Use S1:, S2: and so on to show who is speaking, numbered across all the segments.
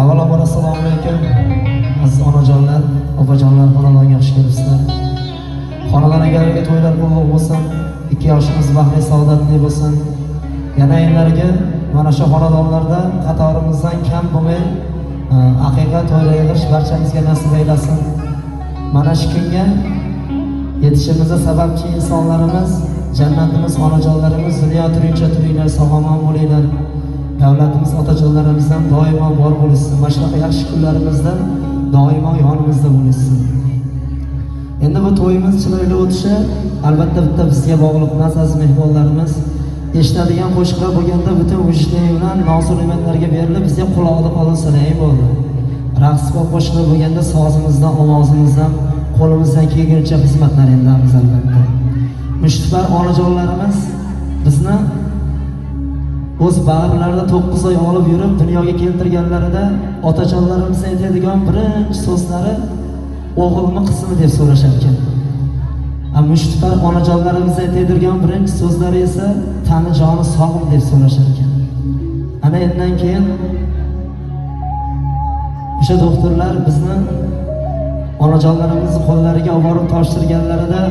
S1: Avvalambor assalomu alaykum. Aziz onajonlar, opajonlar, xonadonga xush kelibsizlar. Xonadon egalariga to'ylar ulug' bo'lsin, ikki yoshimiz baxtli saodatli bo'lsin. Yana inlarga mana shu xonadonlarda qatorimizdan kam bo'lmay, aqiqa to'ylar yig'ish barchamizga nasib aylasin. Mana shu kunga yetishimizga sababchi insonlarimiz, jannatimiz onajonlarimiz dunyo turincha turinglar, sog' omon bo'linglar. Davlatimiz otajonlarimizdan doimo bor bo'lishsin. Mana shunaqa yaxshi kunlarimizda doimo yonimizda bo'lishsin. Endi bu to'yimiz chiroyli o'tishi albatta bitta bizga bog'liq emas, aziz mehmonlarimiz. Eshitadigan qo'shiqlar bo'lganda butun vujuding bilan nozu ne'matlarga berilib, bizga quloqni qoldirsalang bo'ldi. Raqs va qo'shiqlar bo'lganda sozimizdan, ovozimizdan, qo'limizdan kelguncha xizmatlar endamiz albatta. Mushtipar onajonlarimiz bizni o'z bag'rlarida 9 oy olib yurib dunyoga keltirganlarida otajonlarimiz aytadigan birinchi so'zlari o'g'ilmi, qizmi deb so'rashar ekan. Mushtipar onajonlarimiz aytadigan birinchi so'zlari esa tani joni sog'mi deb so'rashar ekan. Ana undan keyin o'sha doktorlar bizni onajonlarimizni qo'llariga olib borib topshirganlarida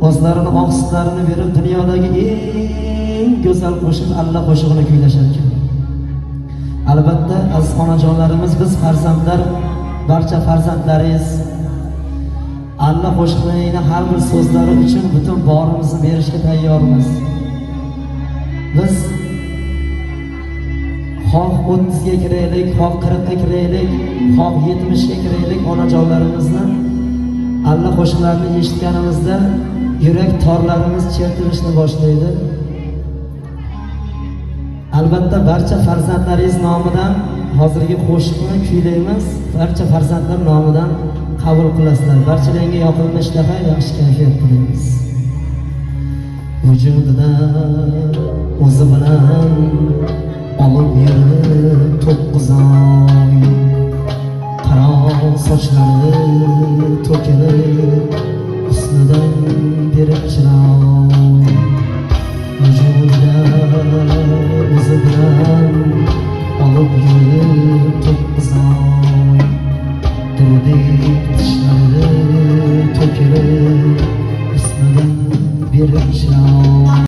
S1: o'zlarini oq sutlarini berib dunyodagi eng go'zal qo'shiq Alla qo'shig'ini kuylashar ekan. Albatta, aziz onajonlarimiz, biz farzandlar, barcha farzandlaringiz Alla qo'shig'ining har bir so'zlari uchun butun borimizni berishga tayyormiz. Biz xoh 30 ga kiraylik, xoh 40 ga kiraylik, xoh 70 ga kiraylik, onajonlarimizni Alla qo'shiqlarini eshitganimizda yurak torlarimiz chertilishni boshlaydi. Albatta, barcha farzandlaringiz nomidan hozirgi qo'shiqni kuylaymiz. Barcha farzandlar nomidan qabul qilasizlar. Barchalarga yoqimli ishtaha, yaxshi kayfiyat tilaymiz. Vujudida o'zi bilan olib yurib 9 oy, qaro sochlari